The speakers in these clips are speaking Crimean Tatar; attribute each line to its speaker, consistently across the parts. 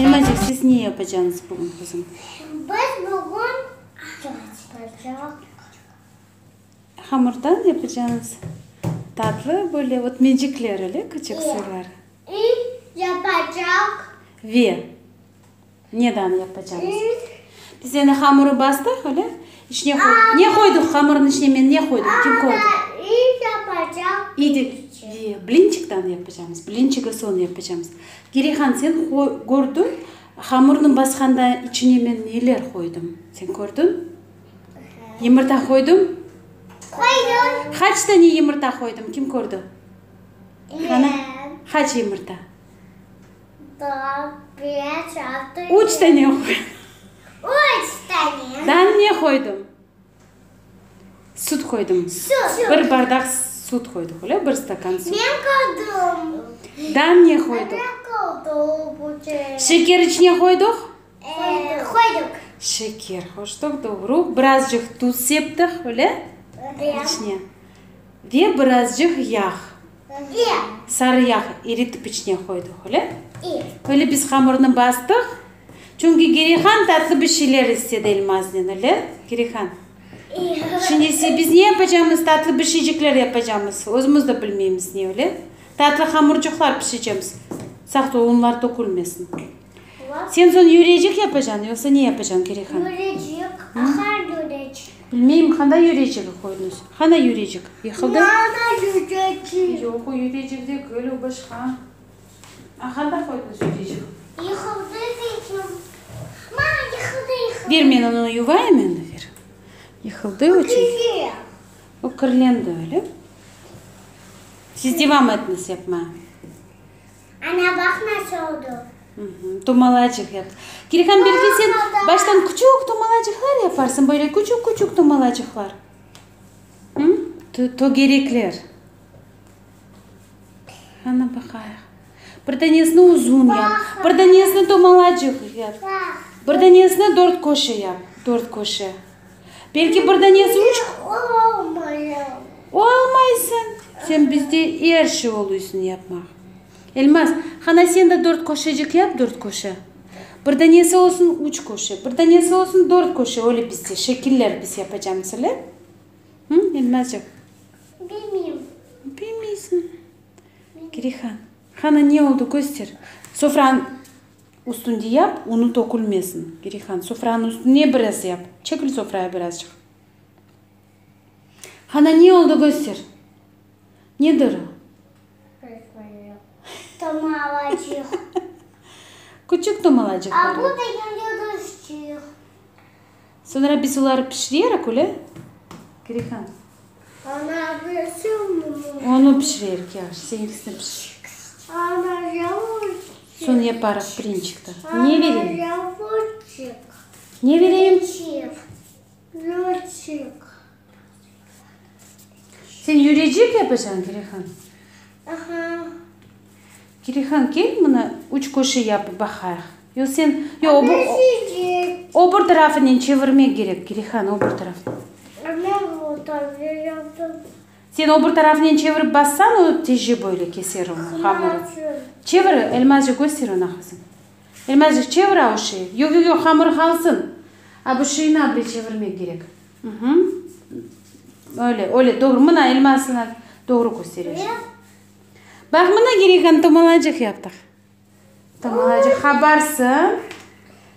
Speaker 1: Elmazcıq, siz ne yapacaqsıñız bugün, qızım?
Speaker 2: Biz bugün yapacaq.
Speaker 1: Hamurdan yapacaqsıñız tatlı böyle ötmecikler, öyle, küçük sırlar.
Speaker 2: İ yapacaq.
Speaker 1: Ve nedan yapacağımız? Biz endi hamurı bastıq, öyle? İçine qoy, ne qoydıq hamırnıñ içine men ne qoydım? Kim qoydı?
Speaker 2: İ yapacaq.
Speaker 1: İ de, ve blinçiktan yapacağımız. Blinçigi soñ yapacağımız. Gerihan, sen kördiñ, hamurnı basqanda içine men neler qoydım? Sen kördiñ? Yımırta qoydım?
Speaker 2: Qoydım.
Speaker 1: Qaç tane yımırta qoydım? Kim kördi? Qana, qaç yımırta?
Speaker 2: Dört, beş, altı,
Speaker 1: Üç tane qoydım.
Speaker 2: Üç tane.
Speaker 1: Daa ne qoydım? Süt qoydım.
Speaker 2: Süt.
Speaker 1: Bir bardaq süt qoydıq, öyle? Bir stakan süt.
Speaker 2: Men qoydım.
Speaker 1: Daa ne qoydıq?
Speaker 2: Men qoydım.
Speaker 1: Şeker içine qoydıq?
Speaker 2: Qoydıq.
Speaker 1: Şeker qoştıq, doğru. Birazcıq tuz septik, öyle? İçine. Ve birazcıq yağ. Sarı yağ iritip içine qoydıq, öyle? Öyle biz hamurnı bastıq. Çünki Gerihan tatlı bir şeyler istedi Elmaznen, öyle, Gerihan? Şimdi ise biz ne yapacağımız, tatlı bir şeycikler yapacağımız, özümiz de bilmeymiz ne, öyle? Tatlı hamurcıqlar pişireceğimiz. Saqt ol, unlar tökülmesin. Sen soñ yürecik yapacañ, yoqsa ne yapacañ, Gerihan?
Speaker 2: Yürecik, qara yürecik.
Speaker 1: Bilmeyim, qanday yürecigi qoydıñız? Qanday yürecik? Yıqıldı?
Speaker 2: Nana yürecik.
Speaker 1: Yoq, o yürecik degil, o başqa. A qanday qoydıñız yürecik?
Speaker 2: Yıqıldı deyim. Mama, yıqıldı, yıqıldı.
Speaker 1: Ver, men onı yuvayım endi, ver. Yıqıldı o çünki. O kirlendi, öyle? Siz devam etiñiz yapmağa.
Speaker 2: Ana, baq nasıl oldı.
Speaker 1: Tomalacıq yaptı. Gerihan, belki sen baştan küçük tomalacıqlar yaparsıñ, böyle küçük-küçük tomalacıqlar. Tögerekler. Qana baqayıq. Bir danesini uzun yap, bir danesini tomalacıq yap, bir danesini dört köşe yap, dört köşe. Belki bir danesi üç. Olmaysıñ. Sen bizde er şey oluysıñ yapmaq. Elmaz, qana sen de dört köşecik yap, dört köşe. Bir danesi olsun üç köşe, bir danesi olsun dört köşe, öyle bizde şekiller biz yapacamız, öyle? Hı, Elmazcıq?
Speaker 2: Bilmeyim.
Speaker 1: Bilmeysiñ. Kirihan, qana ne oldı, köster. Sofranı üstünde yap, unu tökülmesin. Kirihan, sofranıñ üstüne biraz yap. Çekil sofraya birazcıq. Qana ne oldı, köster. Nedir o?
Speaker 2: Tomalacıq.
Speaker 1: Küçük tomalacıqlar.
Speaker 2: A bu da yıldızçıq.
Speaker 1: Soñra biz oları pişirerik, öyle? Kirihan. Onı pişirerik, yahşı, seniñkisini pişir. Soñ yaparıq pirinçikti. Ne vereyim? Ne vereyim? Sen yürecik yapacañ, Kirihan? Kirihan, kel, mına, üç köşe yapıp baqayıq. Yo, sen, yo, o, o bir tarafınen çevirmek kerek, Kirihan, o bir tarafınen. Sen o bir tarafınen çevirip bassañ, o tezce böyle keser onı, hamırı. Çevir, Elmazca, köster ona, qızım. Elmazca, çevir a o şeyi. Yoq, yoq, yoq, hamır qalsın. A bu şeyni a bile çevirmek kerek. Öyle, öyle, doğru. Mına, Elmaz sana doğru köstere. Baq, mına, Kirihan, tomalacıq yaptıq. Tomalacıq qabarsın.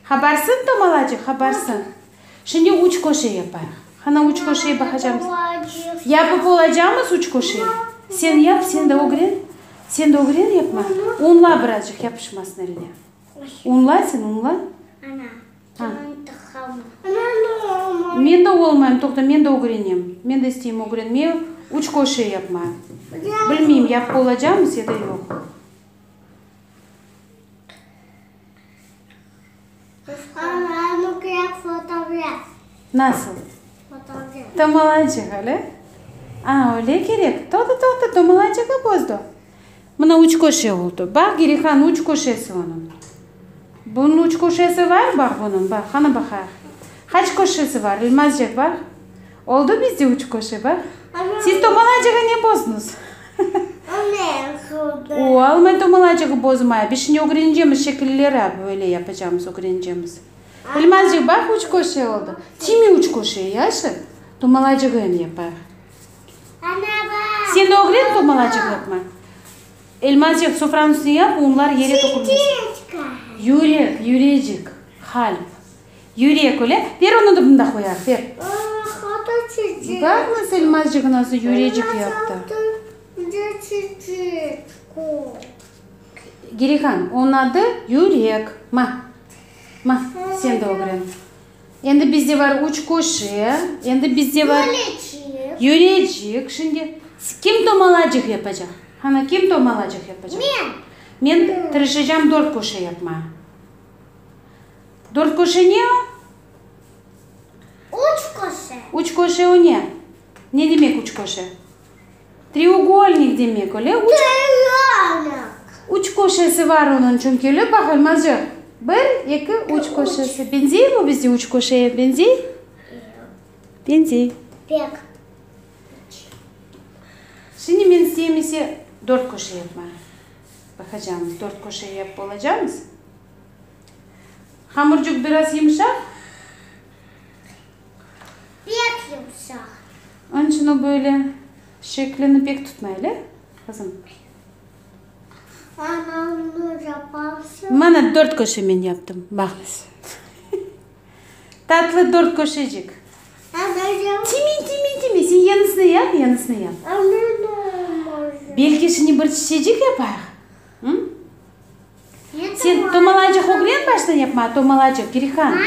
Speaker 1: Qabarsın tomalacıq, qabarsın. Şimdi üç köşe yapayıq. Qana, üç köşeyi baqacamız. Yapıp olacamız üç köşeyi? Sen yap, sen de ögren. Sen de ögren yapma. Unla birazcıq, yapışmasın eline. Unla sen, unla. Men de olmayım, toqta, men de ögrenem. Men de isteyim ögrenmeye, üç köşe yapma. Bilmeyim, yapıp olacamız ya da yoq. Nasıl? Tomalacıq, öyle? A, öyle kerek. Toqta, toqta, tomalacığı bozdu. Mına üç köşe oldu. Baq, Gerihan, üç köşesi onıñ. Bunıñ üç köşesi var, baq bunıñ, baq, qana baqayıq. Qaç köşesi var, Elmazcıq, baq. Oldu bizde üç köşe, baq. Siz tomalacığı ne bozdıñız? O, almay tomalacığı bozmay. Biz şimdi ögrenecemiz şekilleri, böyle yapacamız, ögrenecemiz. Elmazcıq, baq, üç köşe oldı. Tiyme üç köşeye, yaşı? Tomalacığın yapayıq. Sen de ögren tomalacıq yapma. Elmazcıq, sofranıñ üstüne yap, unlar yere tökülmesin. Yürek, yürecik, qalp. Yürek, öyle? Ber, onı da bunda qoyayıq, ber. Baq, nasıl Elmazcıq nasıl yürecik yaptı. Girihan, onıñ adı yürek. Ma, ma, sen de ögren. Endi bizde bar üç köşe, endi bizde bar.
Speaker 2: Yürecik.
Speaker 1: Yürecik. Şimdi kim tomalacıq yapacaq? Qana, kim tomalacıq yapacaq?
Speaker 2: Men.
Speaker 1: Men tırışacağım dört köşe yapmağa. Dört köşe ne o?
Speaker 2: Üç köşe.
Speaker 1: Üç köşe o ne? Ne demek üç köşe? Treugolnik demek, öyle?
Speaker 2: Treugolnik.
Speaker 1: Üç köşesi var onıñ, çünki, öyle, baq, Elmazcıq? Bir, eki, üç köşesi. Benzey bu bizde üç köşeye, benzey? Benzey.
Speaker 2: Pek.
Speaker 1: Şimdi men isteyim ise dört köşe yapmağa. Baqacağımız, dört köşe yapıp olacağımız. Hamurcıq biraz yımşaq.
Speaker 2: Pek yımşaq.
Speaker 1: Onıñ içün o böyle şeklini pek tutmay, öyle, qızım?
Speaker 2: Ana, onı yaparsıñ.
Speaker 1: Mana, dört köşe men yaptım, baqıñız. Tatlı dört köşecik. Timi, timi, timi, sen yenisini yap, yenisini yap. Belki şimdi bir çiçecik yapayıq? Hı? Sen tomalacıq ögren baştan yapmağa, tomalacıq, Girihan.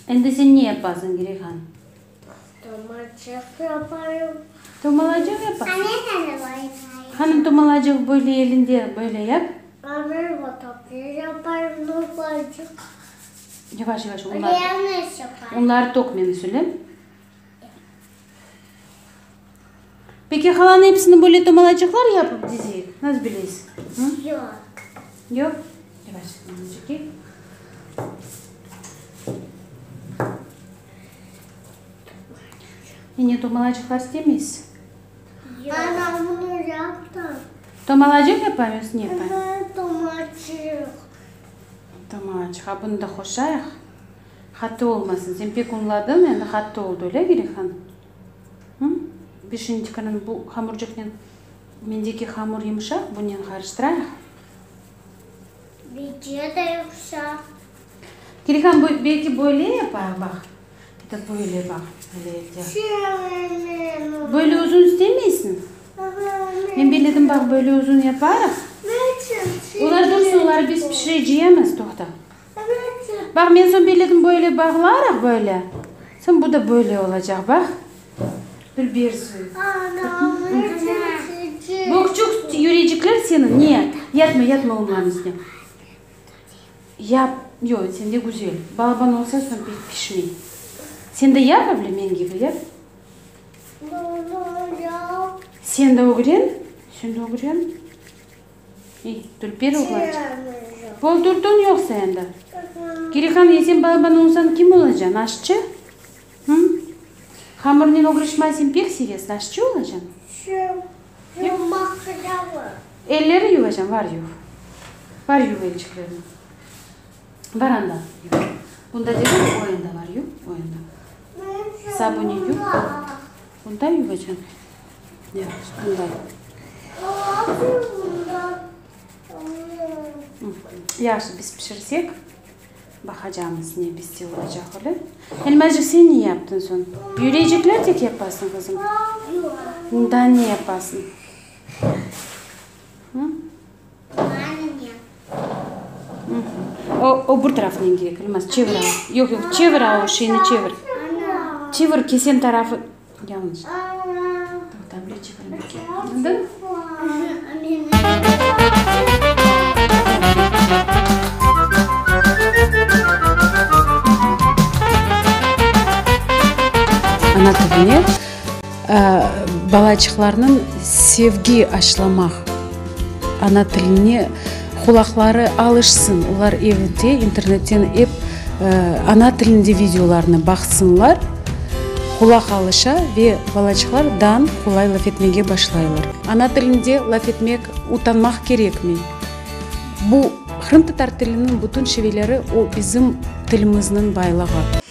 Speaker 1: Endi sen ne yapasıñ, Girihan?
Speaker 2: Tomalacıq yaparım.
Speaker 1: Tomalacıq yapasıñ? Hanım, tomalacıq böyle elinde böyle yap. Yavaş, yavaş, unlar, unlar tökme, Süle. Peki, halanıñ episini böyle tomalacıqlar yapıp dizeyik? Nasıl bilesiz?
Speaker 2: Yoq.
Speaker 1: Yoq? Yavaş, çekil. Ne, tomalacıqlar istemeysiz?
Speaker 2: Yoq. Ana, bunı yaptım.
Speaker 1: Tomalacıq yapamız, ne yapayıq?
Speaker 2: Tomalacıq.
Speaker 1: Tomalacıq. A bunı da qoşayıq. Qattı olmasın. Sen pek unladıñ, endi qattı oldı, öyle, Girihan? Hı? Beşinci künüm bu hamurcıqnen, mendeki hamur yımşaq, bunen qarıştırayıq.
Speaker 2: Bence de yımşaq.
Speaker 1: Girihan, bu, belki böyle yapayıq, baq. Ya da böyle, baq, böyle yapayıq. Böyle uzun istemeysiñ? Men beledim, baq, böyle uzun yaparıq. Olar dursun, oları biz pişireceymiz, toqta. Baq, men soñ beledim, böyle bağlarıq, böyle. Soñ bu da böyle olacaq, baq. Dülber suyu. Bu küçük yürecikler seniñ. Ne? Yatma, yatma onların üstüne. Yap. Yoq, sende güzel. Balaban olsa, soñ pek pişmey. Sen de yap öyle, men kibi yap. Sen de ögren, sen de ögren. Ey, Dülber oğlançıq. Boldurdıñ yoqsa endi? Girihan, ya sen balaban olsañ kim olacañ, aşçı? Hı? Hamırnen oğraşmağa sen pek sevesiñ, aşçı olacañ? Elleri yuvacañ, var yuv. Var yuv elçiklerini. Var anda, yuv. Bunda degil, o yanda var yuv, o yanda. Sabunen yuv. Bunda yuvacañ. Yavaş, bunda. Yahşı, biz pişirsek, baqacamız ne bizde olacaq, öyle? Elmacıq, sen ne yaptıñ soñ? Yürecikler tek yapasıñ, qızım? Daa ne yapasıñ? Hı? O, o bir tarafınen kerek, Elmaz, çevir al. Yoq, yoq, çevir al o şeyni, çevir. Çevir, kesen tarafı. Yañlış. Toqta, bir çevirmek kerek. Anladın? Ana tiline balaçıqlarnıñ sevgi aşlamaq, ana tiline qulaqları alışsın, olar evde internetten ep ana tilinde videolarnı baqsınlar. Qulaq alışa ve balaçıqlar dan qolay laf etmege başlaylar. Ana tilinde laf etmek utanmaq kerekmey. Bu qırımtatar tiliniñ bütün şiveleri o bizim tilimizniñ baylığı.